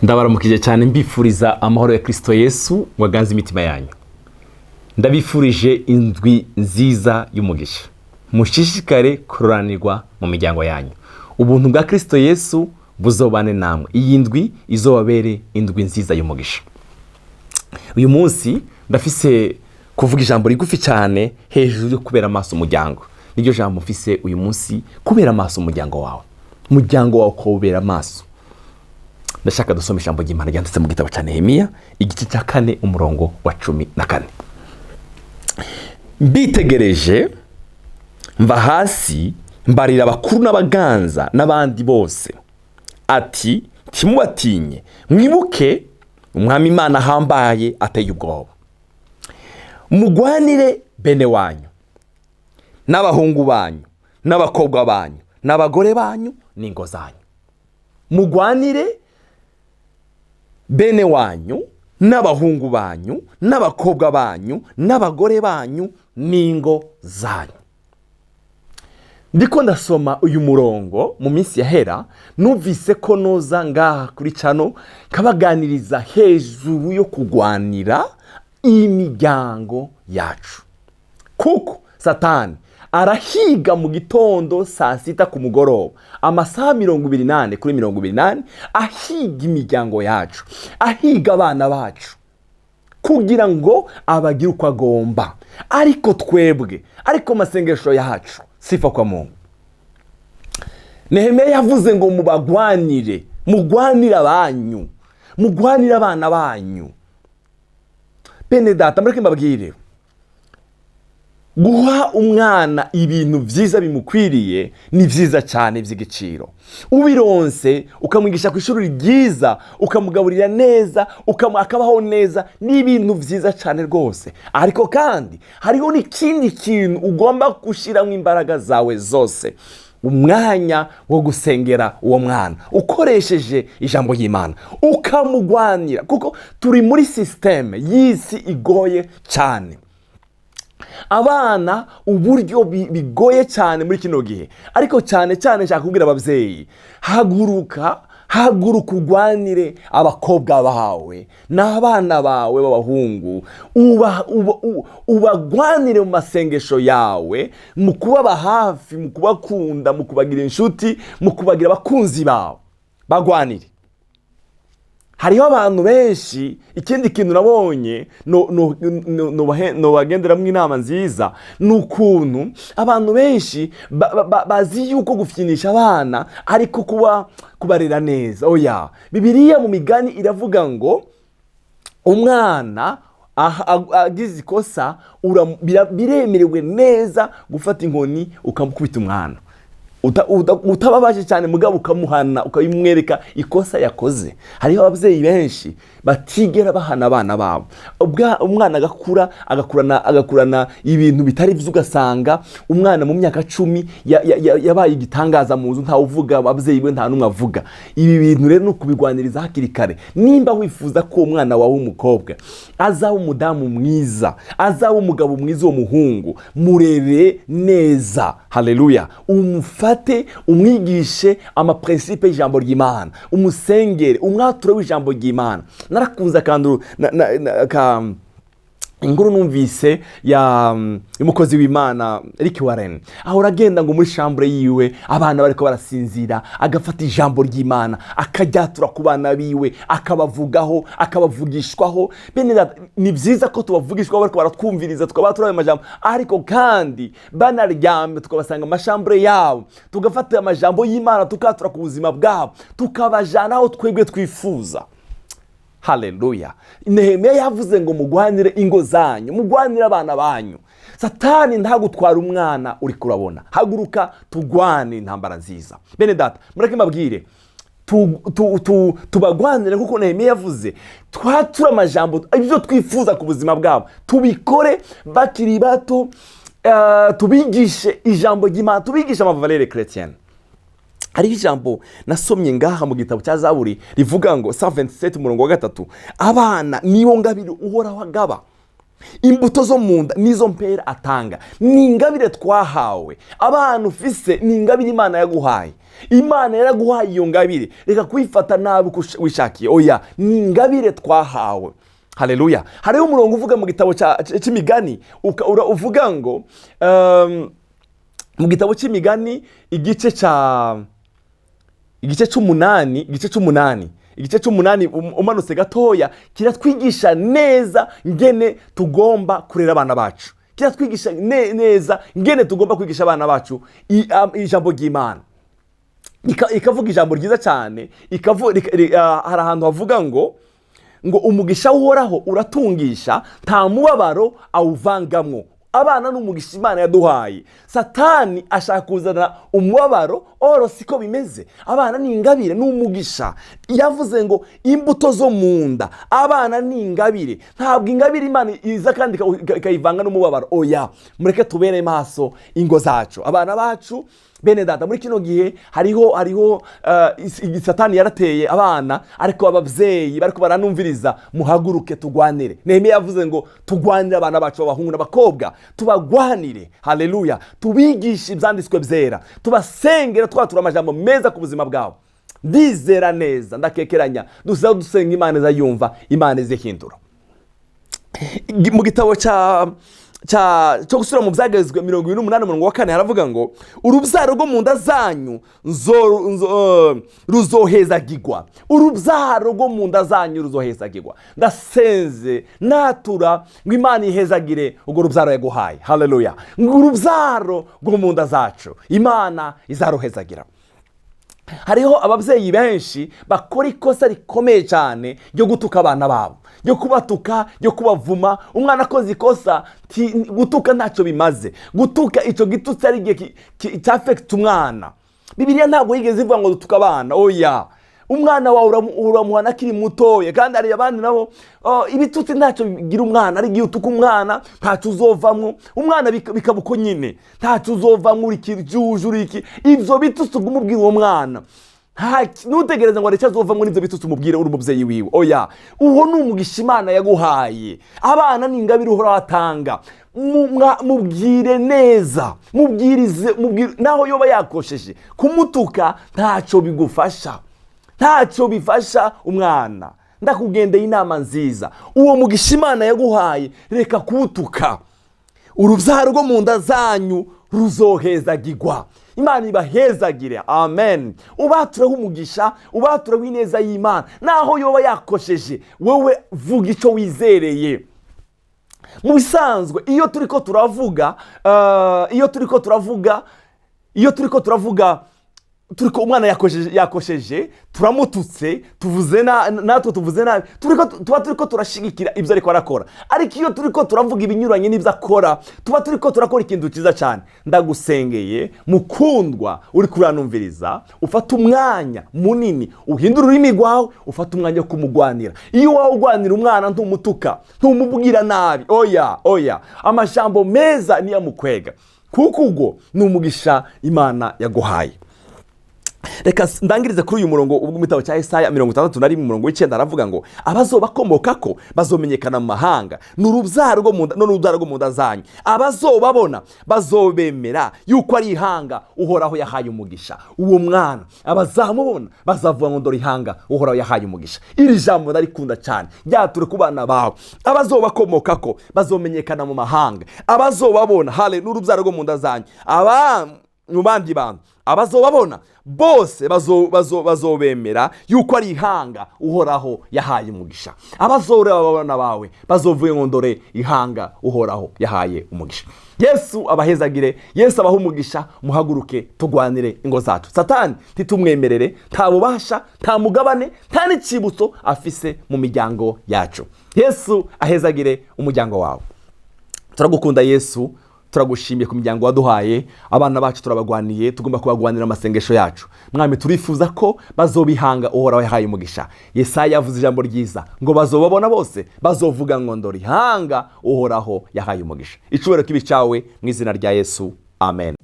Ndabaramukije cyane, mbifuriza amahoro ya Kirisito Yesu ngo aganze imitima yanyu. Ndabifurije indwi nziza y'umugisha. Mushishikare kuroranirwa mu miryango yanyu. Ubuntu bwa Kirisito Yesu buzobane namwe. Iyi ndwi izobabere indwi nziza y'umugisha. Uyu munsi ndafise kuvuga ijambo rigufi cyane hejuru yo kubera amaso umuryango. Niryo jambo mfise uyu munsi: kubera amaso umuryango wawe, umuryango wawe ukawubera amaso. Ndashaka dusoma ijambo ry'Imana ryanditse mu gitabo cya Nehemiya, igice cya 4, umurongo wa 14. "Mbitegereje, mva hasi, mbarira abakuru n'abaganza n'abandi bose ati: 'Ntimubatinye, mwibuke Umwami Imana ahambaye ateye ubwoba. Mugwanire bene wanyu n'abahungu banyu n'abakobwa banyu n'abagore banyu n'ingo zanyu.'" Mugwanire bene wanyu n'abahungu banyu n'abakobwa banyu n'abagore banyu n'ingo zanyu. Ndiko ndasoma uyu murongo mu minsi yahera, numvise ko noza ngaha kuri cano kabaganiriza hejuru yo kugwanira imiryango yacu, kuko Satani arahiga mu gitondo, saa sita, ku mugoroba, amasaha 24/24, ahiga imiryango yacu, ahiga abana bacu kugira ngo abagire uko agomba. Ariko twebwe, ariko amasengesho yacu, sifa kwa Mungu. Nehemiya yavuze ngo mubagwanire, mugwanire abanyu, mugwanire abana banyu. Bene data, mureke mbabwire: guha umwana ibintu byiza bimukwiriye ni byiza cyane by'igiciro. Ubironse, ukamwigisha ku ishuri ryiza, ukamugaburira neza, akabaho neza, ni ibintu byiza cyane rwose. Ariko kandi hariho n'ikindi kintu ugomba gushyiramo imbaraga zawe zose: umwanya wo gusengera uwo mwana ukoresheje ijambo ry'Imana, ukamugwanira, kuko turi muri système y'isi igoye cyane. Abana uburyo bigoye cyane muri kino gihe. Ariko cyane cyane nshaka kubwira ababyeyi: haguruka, haguruka urwanire abakobwa bawe n'abana bawe b'abahungu. Ubagwanire mu masengesho yawe, mu kubaba hafi, mu kubakunda, mu kubagira inshuti, mu kubagira abakunzi bawe. Bagwanire. Hariho abantu benshi. Ikindi kintu nabonye nobagenderamo inama nziza ni ukuntu abantu benshi bazi yuko gufyinisha abana ariko kuba kubarera neza. Oya, Bibiliya mu Migani iravuga ngo umwana agize ikosa, biremerewe neza gufata inkoni ukamukubita umwana. Utababaje cyane, mugabo ukamuhana, ukabimwereka ikosa yakoze. Hariho ababyeyi benshi batigera bahana abana babo. Umwana agakura, agakurana ibintu bitari byo, ugasanga umwana mu myaka 10 yabaye igitangaza mu nzu, ntawe uvuga ababyeyi be, nta n'umwe avuga. Ibi bintu rero ni ukubigwaniriza hakiri kare. Nimba wifuza ko umwana wawe w'umukobwa azaba umudamu mwiza, azaba umugabo mwiza, uwo muhungu murere neza. Haleluya! Umufate, umwigishe ama principes y'ijambo ry'Imana, umusengere, umwature w'ijambo ry'Imana. Narakunze akantu inkuru numvise ya y'umukozi w'Imana Rick Warren, ahora agenda ngo muri chambre yiwe, abana bariko barasinzira, agafata ijambo ry'Imana akajyatura ku bana biwe, akabavugaho, akabavugishwaho. Bene data, ni byiza ko tubavugishwaho bariko baratwumviriza, tukaba turi ayo majambo, ariko kandi banaryamye tukabasanga ama chambre yabo, tugafata amajambo y'Imana tukatura ku buzima bwabo, tukabajana aho twebwe twifuza. Haleluya! Nehemiya yavuze ngo mugwanire ingo zanyu, mugwanire abana banyu. Satani ntagutwara umwana uri kurabona. Haguruka tugwane intambara nziza. Bene data, mureke mbabwire, tubagwanire kuko Nehemiya yavuze. Twature amajambo, ibyo twifuza ku buzima bwabo tubikore bakiri bato, tubigishe ijambo ry'Imana, tubigishe ama valeurs chrétiennes. Hariho ijambo nasomye ngaha mu gitabo cya Zaburi rivuga ngo 127 umurongo wa 3: "Abana niyo ngabire Uhoraho agaba." Imbuto zo mu nda nizo mpera atanga. Ni ingabire twahawe. Abana ufise ni ingabire Imana yaguhaye. Imana yaraguhaye iyo ngabire, reka kuyifata nabi uko wishakiye. Oya, ni ingabire twahawe. Haleluya! Hariho umurongo uvuga mu gitabo cy'Imigani, uvuga ngo mu gitabo cy'Imigani igice cy'umunani umanutse gatoya, kiratwigisha neza ngene tugomba kurera abana bacu. Kiratwigisha neza ngene tugomba kwigisha abana bacu ijambo ry'Imana. Ikavuga ijambo ryiza cyane. Hari ahantu havuga ngo umugisha uhoraho uratungisha, nta mubabaro awuvangamwo. Abana ni umugisha Imana yaduhaye. Satani ashaka kuzana umubabaro, or siko bimeze. Abana ni ingabire, ni umugisha. Yavuze ngo imbuto zo mu nda, abana ni ingabire. Ntabwo ingabire Imana iza kandi ikayivanga n'umubabaro. Oya, mureke tubere maso ingo zacu, abana bacu. Bene data, muri kino gihe hariho Satani yarateye abana, ariko ababyeyi bariko baranumviriza, muhaguruke tugwanire. Nehemiya yavuze ngo tugwanire abana bacu b'abahungu n'abakobwa, tubagwanire. Haleluya! Tubigishe ibyanditswe byera, tubasengera, twatura amajambo meza ku buzima bwabo. Ndizera neza, ndakekeranya, dusa dusenga, Imana izayumva, Imana izihindura. Mu gitabo cya cya cyo gusubira mu Byagezwe 28 umurongo wa 4 haravuga ngo urubyaro rwo mu nda zanyu ruzohezagirwa. Urubyaro rwo mu nda zanyu ruzohezagirwa. Ndasenze, natura ngo Imana ihezagire urwo rubyaro yaguhaye. Haleluya! Ngo urubyaro rwo mu nda zacu Imana izaruhezagira. Hariho ababyeyi benshi bakora ikosa rikomeye cyane ryo gutuka abana babo, ryo kubatuka, ryo kubavuma. Umwana akoze ikosa, gutuka ntacyo bimaze. Gutuka, icyo gitutsi ari igihe cyafekita umwana. Bibiliya ntabwo yigeze ivuga ngo dutuke abana. Oya, umwana wawe uramuhana akiri mutoya. Kandi hari abandi nabo, oh, ibitutsi ntacyo bigira umwana. Ari igihe utuka umwana, ntacyo uzovamwo. Umwana bikaba uko nyine, ntacyo uzovamwo, uri ikijuju, uri iki. Ibyo bitutsi uguma ubwira uwo mwana, ntutegereze ngo areke azovamwo n'ibyo bitutsi umubwire uri umubyeyi wiwe. Oya, uwo ni umugisha Imana yaguhaye. Abana ni ingabire Uhoraho atanga. Mubwire neza, mubwirize, mubwire naho yoba yakosheje. Kumutuka ntacyo bigufasha, ntacyo bifasha umwana. Ndakugendeye inama nziza, uwo mugisha Imana yaguhaye, reka kuwutuka. Urubyaro rwo mu nda zanyu ruzohezagirwa. Imana ibahezagire. Amen. Ubatureho umugisha, ubatureho ineza y'Imana naho yoba yakosheje. Wowe vuga icyo wizereye. Mu bisanzwe, iyo turi ko turavuga, turi ko umwana yakosheje, yakosheje, turamututse, tuvuze natwe tuvuze nabi, tuba turi ko turashigikira ibyo ariko arakora. Ariko iyo turi ko turavuga ibinyuranye n'ibyo akora, tuba turi ko turakora ikintu cyiza cyane. Ndagusengeye, mukundwa uri kuranumviriza, ufate umwanya munini uhindure ururimi rwawe, ufate umwanya wo kumugwanira. Iyo wawe ugwanira umwana, ntumutuka, ntumubwira nabi. Oya, oya, amajambo meza niyo amukwega, kuko ubwo ni umugisha Imana yaguhaye. Reka ndangirize kuri uyu murongo ubwo mu gitabo cya Esaya 61 umurongo wa 9, aravuga ngo abazobakomoka ko bazomenyekana mu mahanga, ni urubyaro rwo mu nda, no n'urubyaro rwo mu nda zanyu. Abazobabona bazobemera yuko ari ihanga Uhoraho yahaye umugisha. Uwo mwana abazamubona bazavuga ngo dore ihanga Uhoraho yahaye umugisha. Iri jambo ndarikunda cyane, ryature ku bana bawe. Abazobakomoka ko bazomenyekana mu mahanga, abazobabona, hale n'urubyaro rwo mu nda zanyu, aba mu bandi bantu abazobabona bose bazobemera yuko ari ihanga Uhoraho yahaye umugisha. Abazoreba abana bawe bazovuye ngo dore ihanga Uhoraho yahaye umugisha. Yesu abahezagire, Yesu abahe umugisha. Muhaguruke tugwanire ingo zacu. Satani ntitumwemerere, nta bubasha, nta mugabane, nta n'ikibutso afise mu miryango yacu. Yesu ahezagire umuryango wawe. Turagukunda Yesu, turagushimiye ku miryango waduhaye. Abana bacu turabagwaniye, tugomba kubagwanira amasengesho yacu. Mwami, turifuza ko bazobihanga Uhoraho yahaye umugisha. Yesaya yavuze ijambo ryiza ngo bazobabona bose bazovuga ngo ndore ihanga Uhoraho yahaye umugisha. Icubahiro kibe cyawe mu izina rya Yesu, amen.